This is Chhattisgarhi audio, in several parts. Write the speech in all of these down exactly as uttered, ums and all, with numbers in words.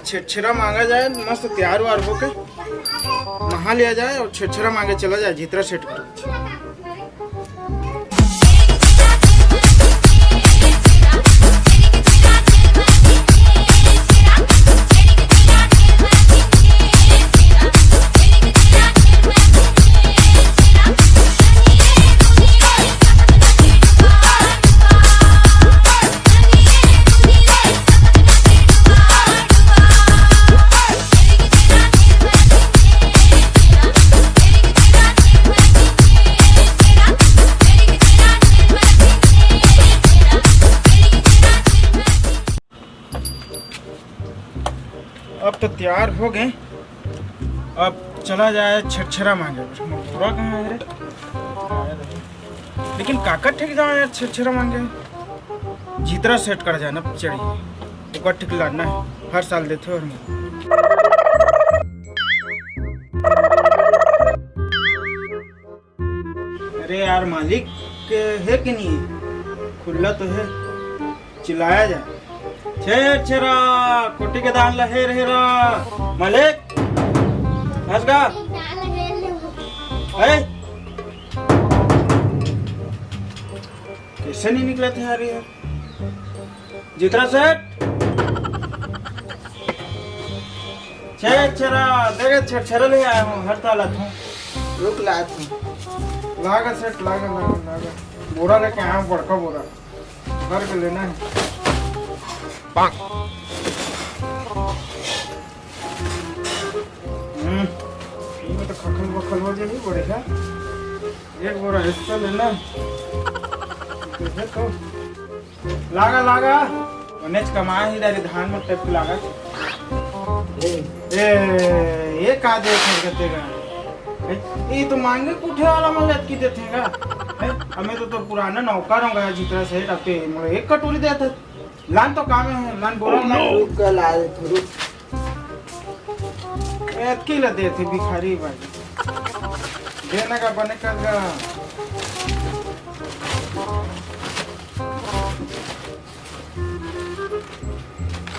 छेरछेरा मांगा जाए, मस्त तैयार वार होके नहा लिया जाए और छेरछेरा मांगे चला जाए झितरा सेठ के। अब तो तैयार हो गए, अब चला जाए छेरछेरा मांगे। मोर बोरा कहाँ है रे? लेकिन काकर ठेक जाओ यार, छेरछेरा मांगे। झितरा सेठ कर जाना चढ़ी, ओकर ठिक लाना है, हर साल देथे और मैं। अरे यार, मालिक है कि नहीं? खुला तो है, चिल्लाया जा। छेरछेरा, कोठी के दान ला हेर हेरा। मालिक, हंस गा। ए? कैसे नहीं निकला था यार, यार? झितरा सेठ, छेरछेरा, देखे छेरछेरा ले आया हूँ, हर साल आता हूँ। रुक लात हूँ। लागा सेठ, लागा, लागा, लागा। बोरा लेके आया हूँ, बड़का बोरा। भर के लेना है। हम्म, ये तो खखल बखल हो जाही, बढ़िया। एक बोरा हिस्सा लेना। देखो। लागा, लागा। ओनेच कमाए ही दारी धान में टप लागा। ए, ये का देख करते गा? ए, ये तो मांगे कुठे वाला मन लटकी देते गा। ए, हमें तो, तो पुराना नौकर होगा झितरा सेठ, अब ते मोला एक कटोरी देता। लान तो काम है, लान बोरा लान। रुक का ला दे, रुक। एतकी ला देथे भिखारी भाई। देना का बने कर गा।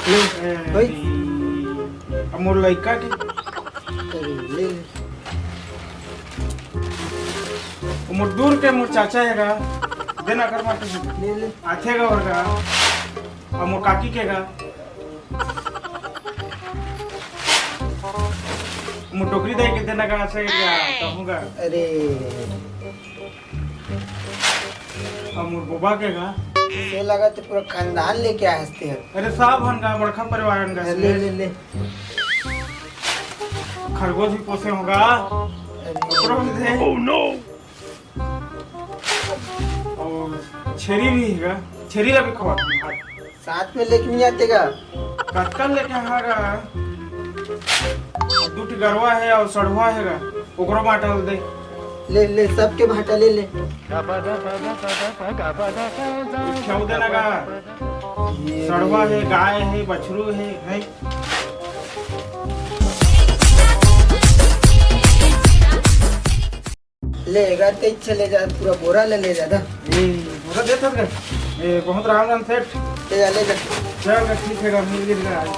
ले, ए, भाई। अब मोर लइका के। अरे, ले, ले। मोर दूर के मोर चाचा है गा। देना कर मार। ले, ले। आथे गा और गा। अब मोर काकी के गा। मोर डोकरी दाई के देना गा, अच्छा के गा, कहूँ गा। अरे। अब मोर बोबा के गा। से लगा तो पूरा खानदान लेके आए हंसते हैं। अरे साहब हन गा, बड़का परिवार हन गा। ले, ले, ले। खरगोश भी पोसे होगा। अरे। ओकरो भी दे। Oh no। और छेरी भी है गा, छेरी ला भी खवा दूँ भाई। साथ में लेके नहीं आते गा? कतका लेके आहा गा? दू ठी गरवा है और सड़वा है गा, ओकरो बांटा दे। ले, ले, सबके बांटा ले, ले। एक ठेऊ देना गा, ये सड़वा रे। है, गाय है, बछरू है, है। ले, अगर ते इच्छा ले जा, पूरा बोरा ले, ले जा दा। ए, बोरा दे तो कर। ए, बहुत राम राम सेठ। ले जा, ले जा। चल, ठीक है, मिल गिर गया आज।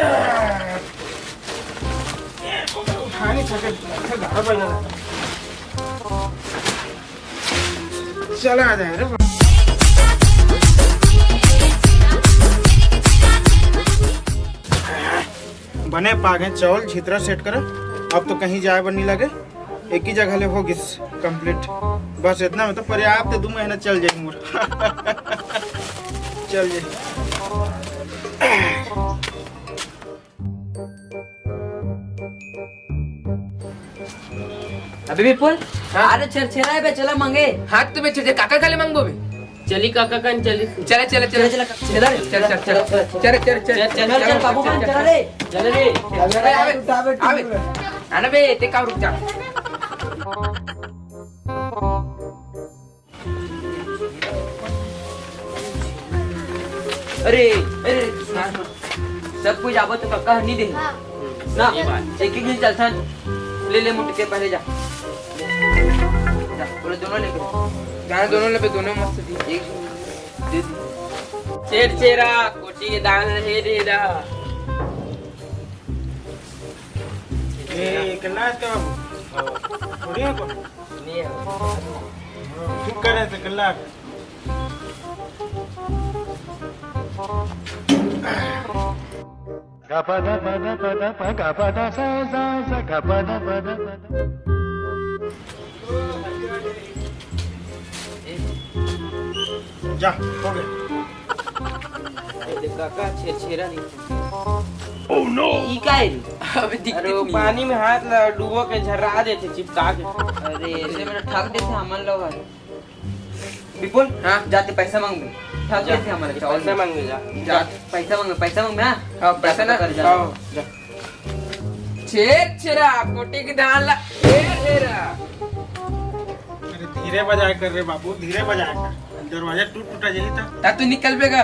ए, उठा नहीं सके, अच्छा, घर बजा। चला आ जाए रे। बने पागे चावल झितरा सेठ करा। अब तो कहीं जाए बर नहीं लगे, एक ही जगह ले हो गिस complete। बस इतना में तो पर्याप्त है, दो महीना चल जाए मोर। चल जाए। अबे विपुल, हाँ? अरे छेरछेरा है बे, चला मांगे। हाँ, तो बे छेरछेरा काका काले मांगबो बे? चली काका कन चली। चले, चले, चले। चले, चले, चले, चले, चले, चले, चले, चले, चल, चल, बाबू, चल, चल रे। चले रे। अबे, अबे, अबे, अबे। आना बे, ते का रुक जा। अरे, अरे, सुन, सुन। सब कोई जाबो तो कक्का हर नहीं दे। हाँ। ना, सही बात। एक ही दिन चलथन। ले, ले, मुट्ठी के पहले जा। जा, बोले दोनों लेके। गाना दोनों लेबे, दोनों मस्त थी। एक दे दी। छेरछेरा, कोठी के दान रहे रे रा। ए, अकेला है तो बाबू? थोड़ी है कोई? नहीं है। चुप करे तो अकेला है। जा, हो गया। ए, देख काका, छेरछेरा नहीं। Oh no! ई का है रे? अबे दिखते अरे, वो नहीं। पानी में हाथ ला डुबो के झर्रा देथे चिपका के। अरे, ऐसे मेरा ठग देथे हमन लोग। विपुल, हाँ? जाते पैसा मांगबे। ठग जा, देथे हमन ला, चावल पैसा में। मांगबे, जा। जा, पैसा मांगबे, पैसा मांगबे, हाँ? हाँ, पैसा पैसा ना? कर, जा। हाँ, जा। छेरछेरा, कोटी के धान ला, छेरछेरा। अरे धीरे बजाया कर रे बाबू, धीरे बजाया कर, दरवाजा टूट टूटा जाही त। ता तू निकलबे का?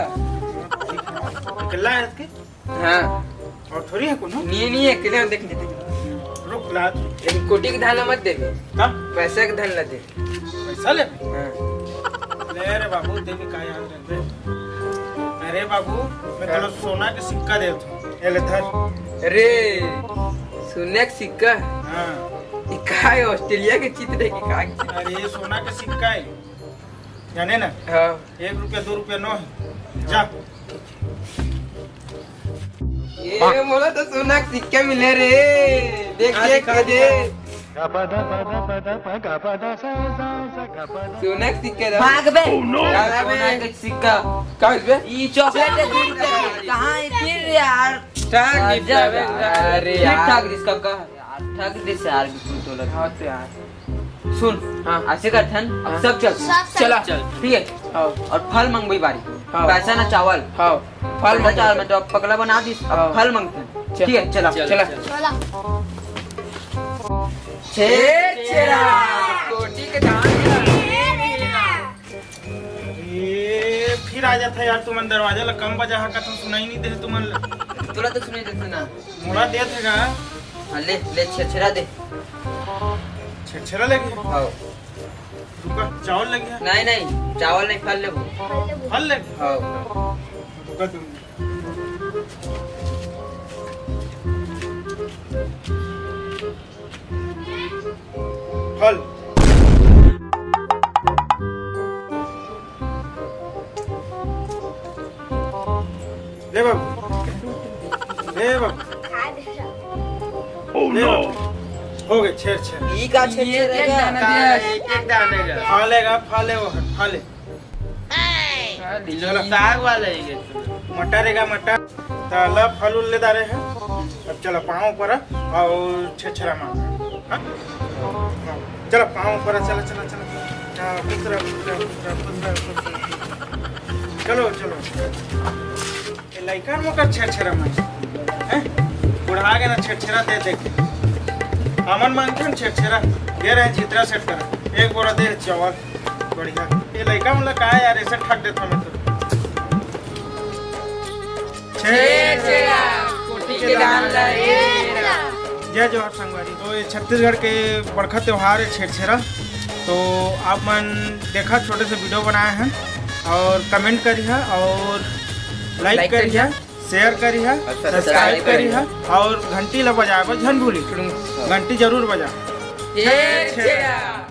अकेला है इसके? हाँ। और थोड़ी है कोनो? नहीं, नहीं, अकेले हम देख लेते। रुक ला। लेकिन कोटी के धान ला मत देबे। का? पैसा के धान ला दे। पैसा ले? हाँ। ले रे बाबू, देबे का याद रखबे। अरे बाबू, मैं हाँ। तोला सोना के सिक्का देत हूँ। ये ले धर। अरे, सोना के सिक्का? हाँ। ई का है, ऑस्ट्रेलिया के चित्र है कि का के चित्र? अरे, सोना के सिक्का है, जाने ना? हाँ। एक रुपया, दो रुपया नो है। जा। ये मोला तो सोना के सिक्का मिले रे। देख, हाँ, देख, दिखा, देख। दिखा। सोना के सिक्का रे। भाग बे। Oh no। का बे? सोना के सिक्का। का बे? ई चॉकलेट है, दो रुपया के। कहाँ है फिर यार? ठग गया, अरे यार। ठग गया इसका का? यार, ठग दे से यार, बिल्कुल तो लगा। हाँ तो यार। सुन, हाँ। ऐसे करथन, अब हाँ। सब चल। सब चल। चला। चल। ठीक है? हाँ। और फल मंगबे बारी। हाँ। पैसा ना चावल। हाँ। फल पैसा मंगबे। चावल में तो अब पगला बना दिस, अब हाँ। फल मंगथन। चल। ठीक है, चला। चल, चला। चल। चला। छेरछेरा, कोटी के धान। अरे, फिर आ जाता यार, तुमन दरवाजा ला कम बजा हा, कथों सुनाई नहीं दे तुमन ला। तोला तो सुनाई देथे ना। मोला देथे का? हाँ, ले, ले, छेरछेरा दे। छेरछेरा लेके? हाँ। रुका, चावल लेके? नहीं, नहीं, चावल नहीं, फल लेबो। फल लेके? हाँ। रुका तुम। फल। ले बाबू, ले बाबू। Oh no! हो गए छेरछेरा। ई का छेरछेरा एक एक दाना रहेगा? दिया। एक एक दाने का। फल है का? फल है वो, फल है। चलो। साग वाला ही है। मटर रहेगा, मटर। तो ला फल उल ले डारे हैं। अब चलो पाँव ऊपर और छेरछेरा मांग। हाँ? चलो पाँव ऊपर, चलो, चलो, चलो। हाँ, खुश रहो, खुश रहो, खुश रहो, खुश रहो, खुश रहो। चलो, चलो। ये लइका मन का छेरछेरा मांग। हैं? बुढ़ा के ना छेरछेरा दे दे के। हमन मांगथन छेरछेरा, दे रहे चित्रा सेठ करा। एक बोरा दे चावल। बढ़िया। ये लइका मन ला का यार, ऐसे ठग देथों मैं तो। छेरछेरा, कोटी के धान ला, ए रा। जय जोहार संगवारी। तो ये छत्तीसगढ़ के बड़का त्योहार है छेरछेरा। तो आप मन देखा, छोटे से वीडियो बनाए हैं और comment करिहा और like like करिहा, करिहा। Share करिहा, और subscribe subscribe करिहा करिहा। और घंटी ला बजाए बर झन भूली। हाँ। घंटी जरूर बजा। छेरछेरा।